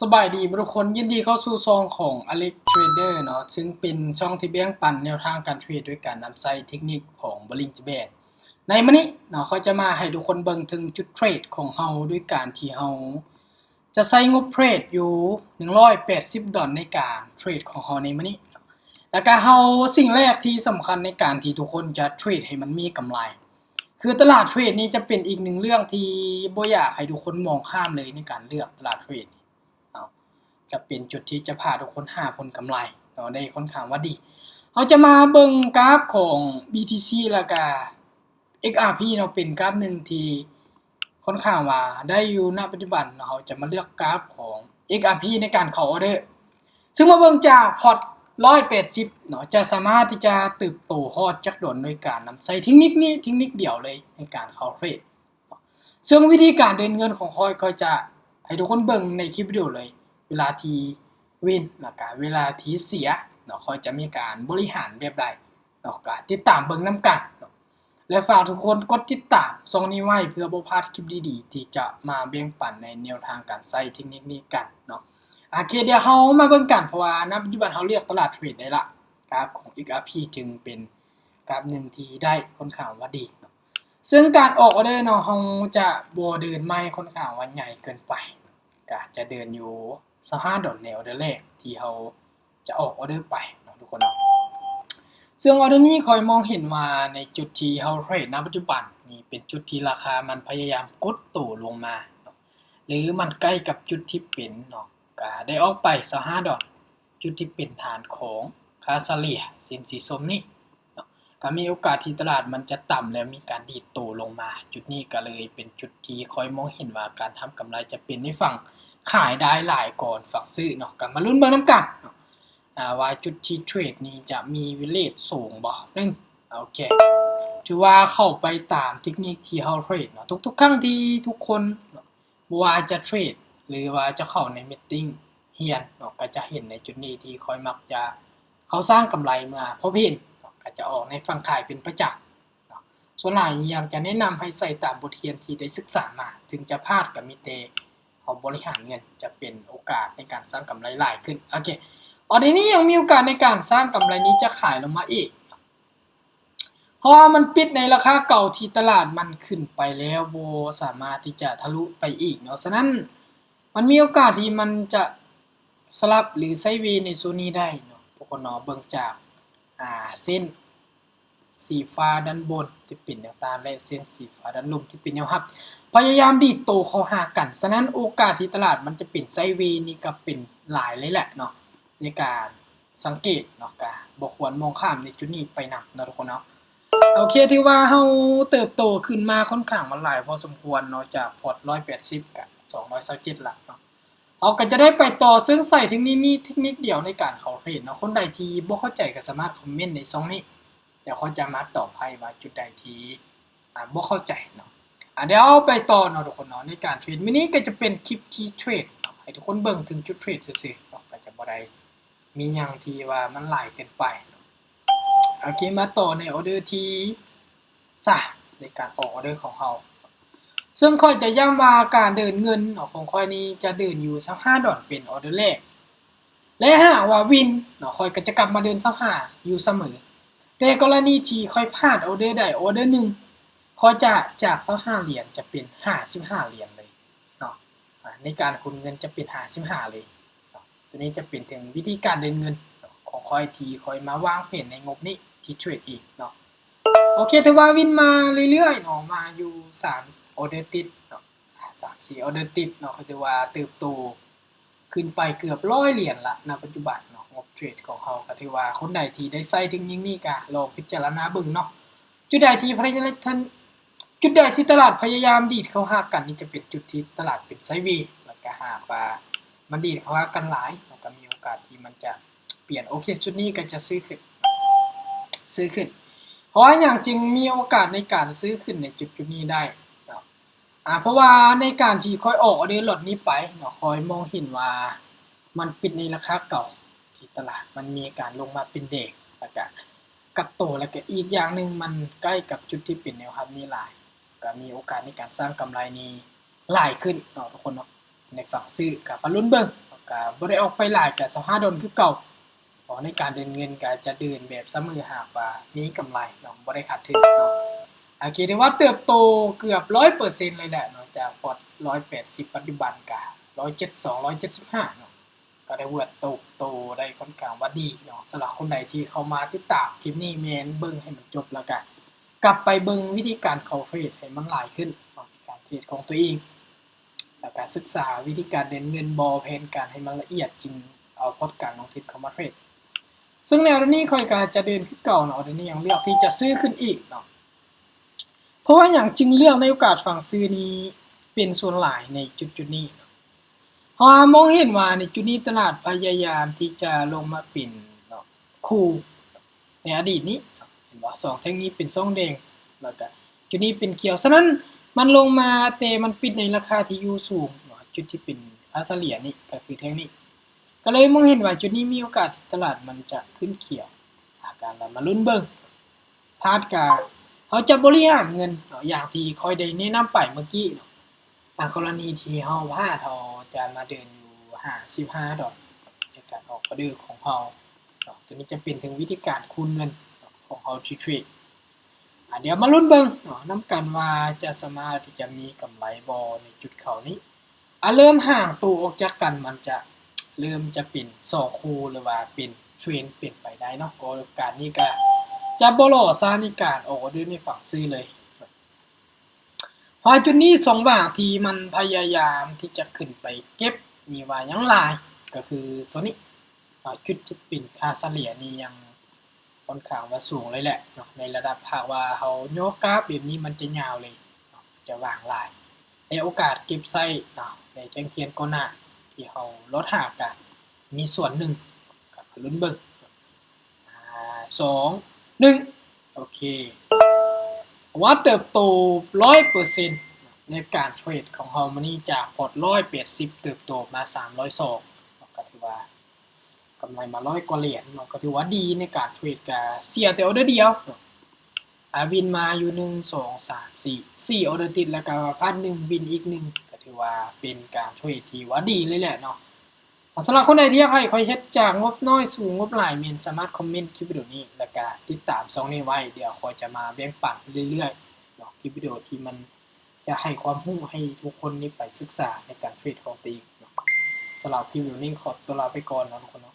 ສະບາຍດີເບິດທຸກຄົນ, ຍິນດີເຂົ້າສູ່ຊ່ອງຂອງ Alex Trader ເນາະ, ຊຶ່ງເປັນຊ່ອງທີ່ແບ່ງປັນແນວທາງການເທຣດໂດຍການນຳໃຊ້ເທັກນິກຂອງ Bollinger Band. ໃນມື້ນີ້ເນາະ, ຂ້ອຍຈະມາໃຫ້ທຸກຄົນເບິ່ງເຖິງຈຸດເທຣດຂອງເຮົາ ໂດຍການທີ່ເຮົາຈະໃຊ້ງົບເທຣດຢູ່ໜຶ່ງຮ້ອຍແປດສິບດອນໃນການເທຣດຂອງເຮົາໃນມື້ນີ້. ແລ້ວກະເຮົາ ສິ່ງແລກທີ່ສຳຄັນໃນການທີ່ທຸກຄົນຈະເທຣດໃຫ້ມັນມີກຳໄລ ຄືຕະຫຼາດເທຣດນີ້ຈະເປັນອີກໜຶ່ງເລື່ອງທີ່ບໍ່ຢາກໃຫ້ທຸກຄົນມອງຂ້າມເລີຍໃນການເລືອກຕະຫຼາດເທຣດເນາະ, ຈະເປັນຈຸດທີ່ຈະພາທຸກຄົນຫາຜົນກຳໄລເນາະ ໄດ້ຄ່ອນຂ້າງວ່າດີ. ເຮົາຈະມາເບິ່ງກາຟຂອງ BTC ແລ້ວກະ XRP ເນາະ, ເປັນກາຟໜຶ່ງທີ່ຄ່ອນຂ້າງວ່າໄດ້ຢູ່ ນະປັດຈຸບັນເນາະ. ເຮົາຈະມາເລືອກກາຟຂອງ XRP ໃນການເຂົ້າອອເດີ. ຊຶ່ງມາເບິ່ງຈາກພອດຮ້ອຍແປດສິບເນາະ, ຈະສາມາດທີ່ຈະເຕີບໂຕຮອດຈັກດອນໂດຍການນຳໃຊ້ເທັກນິກນີ້ເທັກນິກດຽວເລີຍໃນການເຂົ້າເທຣດ. ເຊິ່ງວິທີການເດີນເງິນຂອງຂ້ອຍ ຂ້ອຍຈະໃຫ້ທຸກຄົນເບິ່ງໃນຄລິບວິດີໂອເລີຍ, ເວລາທີ່ວິນ ແລ້ວກະເວລາທີ່ເສຍເນາະ, ຂ້ອຍຈະມີການບໍລິຫານແບບໃດເນາະ, ກະຕິດຕາມເບິ່ງນຳກັນເນາະ. ແລະ ຝາກທຸກຄົນກົດຕິດຕາມຊ່ອງນີ້ໄວ້ ເພື່ອບໍ່ພາດຄລິບດີໆ ທີ່ຈະມາແບ່ງປັນໃນແນວທາງການໃຊ້ເທັກນິກນີ້ກັນເນາະ. ໂອເຄ, ດຽວເຮົາມາເບິ່ງກັນ, ເພາະວ່າ ນະປັດຈຸບັນເຮົາເລືອກຕະຫຼາດເທຣດໄດ້ລະ. ກາຟຂອງ XRP ຈຶ່ງເປັນກາຟໜຶ່ງທີ່ໄດ້ຄ່ອນຂ້າງວ່າດີເນາະ. ເຊິ່ງການອອກອອເດີເນາະ, ເຮົາຈະບໍ່ເດີນໄມ້ຄ່ອນຂ້າງວ່າໃຫຍ່ເກີນໄປ, ກະຈະເດີນຢູ່ຊາວຫ້າດອນໃນອອເດີແລກທີ່ເຮົາ ຈະອອກອອເດີໄປເນາະທຸກຄົນເນາະ. ເຊິ່ງອອເດີນີ້ຂ້ອຍມອງເຫັນວ່າໃນຈຸດທີ່ເຮົາເທຣດນະປັດຈຸບັນນີ້ ເປັນຈຸດທີ່ລາຄາມັນພະຍາຍາມກົດໂຕລົງມາເນາະ ຫຼືມັນໃກ້ກັບຈຸດທີ່ເປັນເນາະ, ກະໄດ້ອອກໄປຊາວຫ້າດອນ, ຈຸດທີ່ເປັນຖານຂອງຄ່າສະເລ່ຍເສັ້ນສີສົ້ມນີ້ເນາະ. ກະມີໂອກາດທີ່ຕະຫຼາດມັນຈະຕ່ຳ ແລ້ວມີການດີດໂຕລົງມາ. ຈຸດນີ້ກະເລີຍເປັນຈຸດທີ່ຂ້ອຍມອງເຫັນວ່າການທຳກຳໄລຈະເປັນໃນຝັ່ງຂາຍໄດ້ຫຼາຍກວ່າຝັ່ງຊື້ເນາະ. ກະມາລຸ້ນເບິ່ງນຳກັນເນາະ ອາ ວ່າຈຸດທີ່ເທຣດນີ້ຈະມີເວເລດສູງບໍ່. ໜຶ່ງ ໂອເຄ ຖືວ່າເຂົ້າໄປຕາມເທັກນິກທີ່ເຮົາເທຣດເນາະ. ທຸກໆຄັ້ງທີ່ທຸກຄົນເນາະ ບໍ່ວ່າຈະເທຣດ ຫຼືວ່າຈະເຂົ້າໃນມີດຕິງຮຽນເນາະ, ກະຈະເຫັນໃນຈຸດນີ້ທີ່ຂ້ອຍມັກຈະເຂົ້າສ້າງກຳໄລເມື່ອພົບເຫັນເນາະ, ກະຈະອອກໃນຝັ່ງຂາຍເປັນປະຈຳເນາະ. ສ່ວນຫຼາຍຢາກຈະແນະນຳໃຫ້ໃສ່ຕາມບົດຮຽນທີ່ໄດ້ສຶກສາມາ, ເຖິງຈະພາດກະມີແຕ່ເຮົາບໍລິຫານເງິນ ຈະເປັນໂອກາດໃນການສ້າງກຳໄລຫຼາຍຂຶ້ນ. ໂອເຄ ອອເດີນີ້ຍັງມີໂອກາດໃນການສ້າງກຳໄລນີ້ຈະຂາຍລົງມາອີກ. ເພາະວ່າມັນປິດໃນລາຄາເກົ່າທີ່ຕະຫຼາດມັນຂຶ້ນໄປແລ້ວ ບໍ່ສາມາດທີ່ຈະທະລຸໄປອີກເນາະ. ສະນັ້ນ ມັນມີໂອກາດທີ່ມັນຈະສະຫຼັບ ຫຼື ໄຊເວໃນໂຊນນີ້ໄດ້ເນາະ ທຸກຄົນເນາະ. ເບິ່ງຈາກ ອາ ເສັ້ນສີຟ້າດ້ານບົນທີ່ເປັນແນວຕ້ານ ແລະ ເສັ້ນສີຟ້າດ້ານລຸ່ມທີ່ເປັນແນວຮັບ ພະຍາຍາມດີດໂຕເຂົ້າຫາກັນ. ສະນັ້ນ ໂອກາດທີ່ຕະຫຼາດມັນຈະເປັນໄຊເວນີ້ກໍເປັນຫຼາຍເລີຍແຫຼະເນາະ ໃນການ ສັງເກດເນາະ, ກະບໍ່ຄວນມອງຂ້າມໃນຈຸດນີ້ໄປນຳເນາະທຸກຄົນເນາະ. ໂອເຄ ຖືວ່າເຮົາເຕີບໂຕຂຶ້ນມາຄ່ອນຂ້າງມາຫຼາຍພໍສົມຄວນເນາະ, ຈາກພອດຮ້ອຍແປດສິບກະສອງຮ້ອຍຊາວເຈັດລະເນາະ. ເຮົາກະຈະໄດ້ໄປຕໍ່, ເຊິ່ງໃຊ້ເທັກນິກນີ້ເທັກນິກດຽວໃນການເຂົ້າເທຣດເນາະ. ຄົນໃດທີ່ບໍ່ເຂົ້າໃຈກະສາມາດຄອມເມັນໃນຊ່ອງນີ້, ດຽວຂ້ອຍຈະມາຕອບໃຫ້ວ່າຈຸດໃດທີ່ ອາ ບໍ່ເຂົ້າໃຈເນາະ. ອາ ດຽວເຮົາໄປຕໍ່ເນາະທຸກຄົນເນາະ. ໃນການເທຣດມື້ນີ້ກະຈະເປັນຄລິບທີ່ເທຣດເນາະ, ໃຫ້ທຸກຄົນເບິ່ງເຖິງຈຸດເທຣດຊື່ໆເນາະ, ກະຈະບໍ່ໄດ້ ມີຫຍັງທີ່ວ່າມັນຫຼາຍເກີນໄປເນາະ. ໂອເຄ ມາຕໍ່ໃນອອເດີທີສາມ ໃນການອອກອອເດີຂອງເຮົາ. ເຊິ່ງຂ້ອຍຈະຢ້ຳວ່າການເດີນເງິນເນາະ ຂອງຂ້ອຍນີ້ຈະເດີນຢູ່ຊາວຫ້າດອນເປັນອອເດີແລກ ແລະ ຫາກວ່າວິນເນາະ ຂ້ອຍກໍຈະກັບມາເດີນຊາວຫ້າຢູ່ສະເໝີ. ແຕ່ກໍລະນີທີ່ຂ້ອຍພາດອອເດີໃດອອເດີໜຶ່ງ ຂ້ອຍຈະ ຈາກຊາວຫ້າຫຼຽນຈະເປັນຫ້າສິບຫ້າຫຼຽນເລີຍເນາະ. ອາ ໃນການຄູນເງິນຈະເປັນຫ້າສິບຫ້າເລີຍເນາະ. ໂຕນີ້ຈະເປັນເຖິງວິທີການເດີນເງິນຂອງຂ້ອຍ ທີ່ຂ້ອຍມາວາງແຜນໃນງົບນີ້ທີ່ເທຣດເອງເນາະ. ໂອເຄ ຖືວ່າວິນມາເລື້ອຍໆເນາະ, ມາຢູ່ສາມອອເດີຕິດເນາະ, ສາມສີ່ອອເດີຕິດເນາະ, ກໍຖືວ່າເຕີບໂຕຂຶ້ນໄປເກືອບຮ້ອຍຫຼຽນລະ ນະປັດຈຸບັນເນາະ. ງົບເທຣດຂອງເຮົາກໍຖືວ່າ ຄົນໃດທີ່ໄດ້ໃຊ້ເທັກນິກນີ້ກໍລອງພິຈາລະນາເບິ່ງເນາະ. ຈຸດໃດທີ່ພະຍາຍາມ ຈຸດໃດທີ່ຕະຫຼາດພະຍາຍາມດີດເຂົ້າຫາກັນນີ້ ຈະເປັນຈຸດທີ່ຕະຫຼາດເປັນໄຊເວ ແລ້ວກະຫາກວ່າມັນດີດເຂົ້າຫາກັນຫຼາຍ ແລ້ວກະມີໂອກາດທີ່ມັນຈະປ່ຽນ. ໂອເຄ ຈຸດນີ້ກະຈະຊື້ຂຶ້ນ ຊື້ຂຶ້ນ. ເພາະວ່າຫຍັງຈຶ່ງມີໂອກາດໃນການຊື້ຂຶ້ນໃນຈຸດໆນີ້ໄດ້ເນາະ? ອາ ເພາະວ່າໃນການທີ່ຂ້ອຍອອກອອເດີລັອດນີ້ໄປເນາະ, ຂ້ອຍມອງເຫັນວ່າມັນປິດໃນລາຄາເກົ່າ ທີ່ຕະຫຼາດມັນມີການລົງມາເປັນແດງ ແລ້ວກະກັບໂຕ, ແລ້ວກະອີກຢ່າງໜຶ່ງ ມັນໃກ້ກັບຈຸດທີ່ເປັນແນວຮັບນີ້ຫຼາຍ, ກະມີໂອກາດໃນການສ້າງກຳໄລນີ້ຫຼາຍຂຶ້ນເນາະທຸກຄົນເນາະ. ໃນຝັ່ງຊື້ ກໍມາລຸ້ນເບິ່ງ ກໍບໍ່ໄດ້ອອກໄປຫຼາຍ ກໍຊາວຫ້າດອນຄືເກົ່າ. ເພາະໃນການເດີນເງິນກໍຈະເດີນແບບສະເໝີ ຫາກວ່າມີກຳໄລເນາະ ບໍ່ໄດ້ຂາດທຶນເນາະ. ໂອເຄ ຖືວ່າເຕີບໂຕເກືອບຮ້ອຍເປີເຊັນເລີຍແຫຼະເນາະ ຈາກພອດຮ້ອຍແປດສິບ ປັດຈຸບັນກໍຮ້ອຍເຈັດສອງ ຮ້ອຍເຈັດສິບຫ້າເນາະ ກໍໄດ້ເວີດໂຕ ໂຕໄດ້ຄ່ອນຂ້າງວ່າດີເນາະ. ສຳລັບຄົນໃດທີ່ເຂົ້າມາຕິດຕາມຄລິບນີ້ ແມ່ນເບິ່ງໃຫ້ມັນຈົບ ແລ້ວກໍກັບໄປເບິ່ງວິທີການເຂົ້າເທຣດໃຫ້ມັນຫຼາຍຂຶ້ນເນາະ ໃນການເທຣດຂອງຕົວເອງ ແລ້ວກໍສຶກສາວິທີການເດີນເງິນບໍ ແຜນການໃຫ້ມັນລະອຽດ ຈຶ່ງເອົາພອດການລົງທຶນເຂົ້າມາເທຣດ. ເຊິ່ງໃນອໍເດີນີ້ຂ້ອຍກໍຈະເດີນຄືເກົ່າເນາະ ອໍເດີນີ້ຍັງເລືອກທີ່ຈະຊື້ຂຶ້ນອີກເນາະ ເພາະວ່າຫຍັງຈຶ່ງເລືອກໃນໂອກາດຝັ່ງຊື້ນີ້ເປັນສ່ວນຫຼາຍໃນຈຸດໆນີ້ເນາະ? ເພາະວ່າມອງເຫັນວ່າໃນຈຸດນີ້ຕະຫຼາດພະຍາຍາມທີ່ຈະລົງມາເປັນເນາະ ຄູ່ໃນອະດີດນີ້ ເຫັນບໍ່? ສອງແທ່ງນີ້ເປັນຊ່ອງແດງ ແລ້ວກະຈຸດນີ້ເປັນຂຽວ. ສະນັ້ນມັນລົງມາ ແຕ່ມັນປິດໃນລາຄາທີ່ຢູ່ສູງເນາະ ຈຸດທີ່ເປັນຄ່າສະເລ່ຍນີ້ກໍຄືແທ່ງນີ້ ກໍເລີຍມອງເຫັນວ່າຈຸດນີ້ມີໂອກາດທີ່ຕະຫຼາດມັນຈະຂຶ້ນຂຽວ. ອາ ກະມາລຸ້ນເບິ່ງ ພາດກະເຮົາຈະບໍລິຫານເງິນເນາະ ຢ່າງທີ່ຂ້ອຍໄດ້ແນະນຳໄປເມື່ອກີ້ເນາະ. ອາ ກໍລະນີທີ່ເຮົາພາດ ເຮົາຈະມາເດີນຢູ່ຫ້າສິບຫ້າດອນ ໃນການອອກອໍເດີຂອງເຮົາເນາະ. ຕົວນີ້ຈະເປັນເຖິງວິທີການຄູນເງິນເນາະ ຂອງເຮົາທີ່ເທຣດ. ອາ ດຽວມາລຸ້ນເບິ່ງເນາະ ນຳກັນວ່າຈະສາມາດທີ່ຈະມີກຳໄລບໍ່ໃນຈຸດເຂົ້ານີ້. ອາ ເລີ່ມຫ່າງໂຕອອກຈາກກັນ ມັນຈະເລີ່ມຈະເປັນສອງຄູ່ ຫຼືວ່າເປັນເທຣນເປັນໄປໄດ້ເນາະ. ໂອກາດນີ້ກະຈະບໍ່ລໍຊ້າໃນການອອກອໍເດີໃນຝັ່ງຊື້ເລີຍ. ເພາະຈຸດນີ້ຊ່ອງວ່າງທີ່ມັນພະຍາຍາມທີ່ຈະຂຶ້ນໄປເກັບນີ້ວ່າຍັງຫຼາຍ ກໍຄືໂຊນນີ້ ເພາະຈຸດທີ່ເປັນຄ່າສະເລ່ຍນີ້ຍັງຄ່ອນຂ້າງວ່າສູງເລີຍແຫຼະເນາະ. ໃນລະດັບຫາກວ່າເຮົາຍໍກາບແບບນີ້ມັນຈະຍາວເລີຍເນາະ ຈະຫວ່າງຫຼາຍ ແລະ ໂອກາດເກັບໃຊ້ເນາະ ໃນແທ່ງທຽນກ່ອນໜ້າທີ່ເຮົາລອດຫາກະມີສ່ວນໜຶ່ງ ກໍມາລຸ້ນເບິ່ງ. ອາ ສອງ ໜຶ່ງ ໂອເຄ ວ່າເຕີບໂຕຮ້ອຍເປີເຊັນໃນການເທຣດຂອງເຮົາມື້ນີ້ ຈາກພອດຮ້ອຍແປດສິບເຕີບໂຕມາສາມຮ້ອຍສອງ ກໍຖືວ່າກຳໄລມາຮ້ອຍກວ່າຫຼຽນເນາະ ກໍຖືວ່າດີໃນການເທຣດ. ກະເສຍແຕ່ອໍເດີດຽວເນາະ ອາ ວິນມາຢູ່ໜຶ່ງ ສອງ ສາມ ສີ່ ສີ່ອໍເດີຕິດ ແລ້ວກະພາດໜຶ່ງ ວິນອີກໜຶ່ງ ກໍຖືວ່າເປັນການເທຣດທີ່ວ່າດີເລີຍແຫຼະເນາະ. ສຳລັບຄົນໃດທີ່ຢາກໃຫ້ຂ້ອຍເຮັດຈາກງົບນ້ອຍສູ່ງົບຫຼາຍ ແມ່ນສາມາດຄອມເມັນຄລິບວິດີໂອນີ້ ແລ້ວກະຕິດຕາມຊ່ອງນີ້ໄວ້ ດຽວຂ້ອຍຈະມາແບ່ງປັນເລື້ອຍໆເນາະ ຄລິບວິດີໂອທີ່ມັນຈະໃຫ້ຄວາມຮູ້ໃຫ້ທຸກຄົນນີ້ໄປສຶກສາໃນການເທຣດຂອງຕົວເອງເນາະ. ສຳລັບຄລິບວິດີໂອນີ້ຂໍຕົວລາໄປກ່ອນເນາະທຸກຄົນເນາະ.